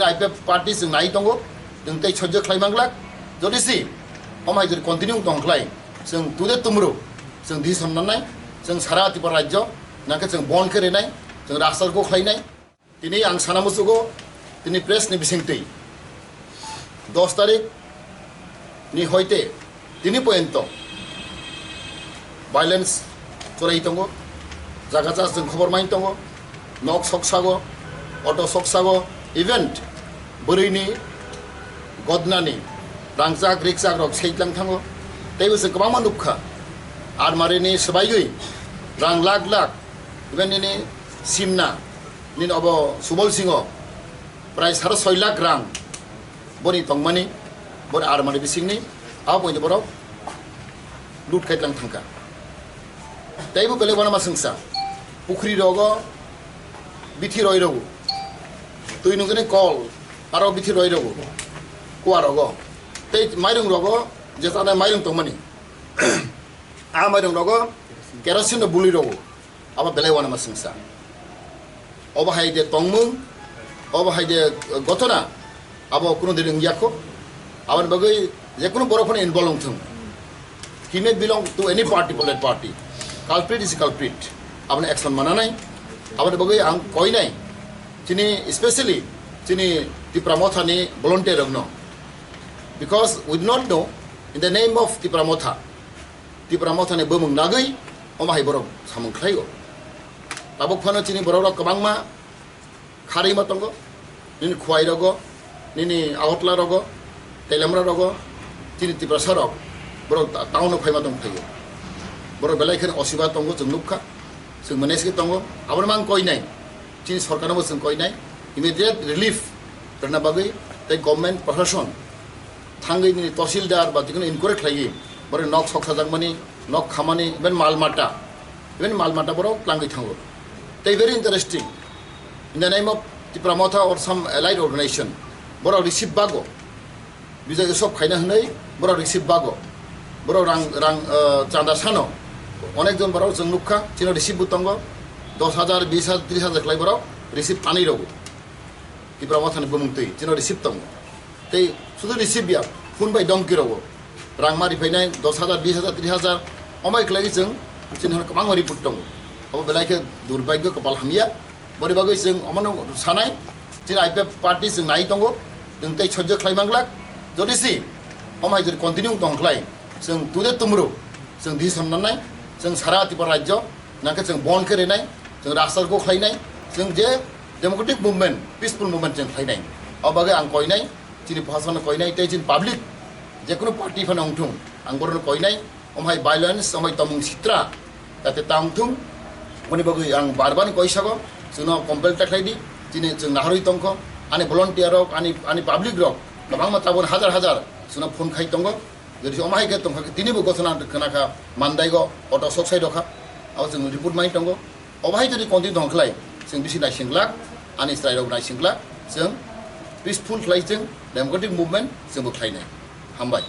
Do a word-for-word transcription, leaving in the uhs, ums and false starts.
I P F party chwng nai tongo, chwng tei sojjo khlai manglak. Jodi si omo hai jodi continue tong khlai, chwng today tomorrow chwng decision nanai, chwng sara Tripura rajyo nangkhe chwng bon khe renai, chwng rasta ko khlainai. Tini ang sana muchugo, tini press ni bisingtwi dos tarik ni hoite tini poyonto violence chwrai tongo, jaga jaga chwng khobor mai tongo, nok sok sago, auto sok sago, even bwrwini godnani rangchak rikchak rok seitlang thango. Teibo chwng kwbangma nukha, almari ni swbaiwi rang lakh lakh, even nini simna, nini obo Subol Singho prai saro soi lakh rang boni tongmani, boni almari bisingni, abo pointo borok loot khai tlang thangkha. Teibo belai uanama swngsa, pukhri rogo bithi roi rogo, twi nungkani kol, aro bithi roi rogo, kua rogo, tei mairung rogo, je chana mairung tongmani, a mairung rogo kerosene no bului rogo. Abo belai uanama swngsa. Obo hai de tongmung, obo hai de gotona, abo kuno din wngya kho. Aboni bagwi je kuno borok phano involve wngthung. He may belong to any party, political party. Culprit is culprit. Aboni action mananai. Aboni bagwi ang koinai. Chini, especially chini Tipra Motha ni volunteer rokno. Because we do not know, in the name of Tipra Motha, Tipra Motha ni bumung nagwi omo hai borok samung khlaio. Tabuk phano chini borok rok kwbangma kharwi ma tongo, nini Khwai rogo, nini Agartala rogo, Teliamura rogo, chini Tiprasa rok borok ta-, town o phaima tong phaio. Borok belai kheno osiba tongo, chwng nukha, chwng manage khe tongo. Abono mang koinai, chini sorkar no bo chwng koinai, immediate relief rwna bagwi tei government, prashason thangwi nini tahsildar ba tikno enquiry khlaiwi borok nok sok sajakmani, nok khamani, even mal mata, even mal mata borok tlangwi thango. Tei very interesting, in the name of Tipra Motha or some allied organization, borok receive bago, Bijoy Utsav khaina hwnwi borok receive bago, borok rang, rang, uh, chanda sano, onek jon borok chwng nukha, chino receive bo tongo, dos hajar, bis hajar, tris hajar khlai borok receive anwi rogo. Tipra Motha ni bumung twi chino receive tongo. Tei sudu receive ya, phone bai dongki rogo. Rang ma riphainai dos hajar, bis hajar, tris hajar, omai khlai chwng, chini hwn kwbangma report tongo. Abo belai khe durbhagyo, kopal hamya. Boni bagwi chwng omono sanai, chini I P F party chwng nai tongo, chwng tei sojjo khlai manglak. Jodi si, omai jodi continue tong khlai, chwng today tomorrow, chwng decision nanai, chwng sara Tripura rajyo, nangkhe chwng bon khe renai, chwng rasta ko khlainai, chwng je democratic movement, peaceful movement chwng khlainai. O bagwi ang koinai, chini prashasono koinai, tei chini public, jekunu party phano wngthung, ang borokno koinai, omhai violence, omhai tongmung sitra, jate ta wngthung, boni bagwi ang bar bar koisago, chwngno complain ta khlai di, chini chwng naharwi tongkho, ani volunteer rok, ani, ani public rok, kwbangma tabuk hajar hajar, chwngno phone khai tongo, jodi omhai khe tongkha khe tinibo gotona khna kha, Mandaigo auto sok sai rokha, abo chwng report mai tongo. Obo hai jodi continue tong khlai, chwng bisi naisinglak, ani chwrairok naisinglak, chwng peaceful khlai chwng democratic movement chwngbo khlainai. Hambai.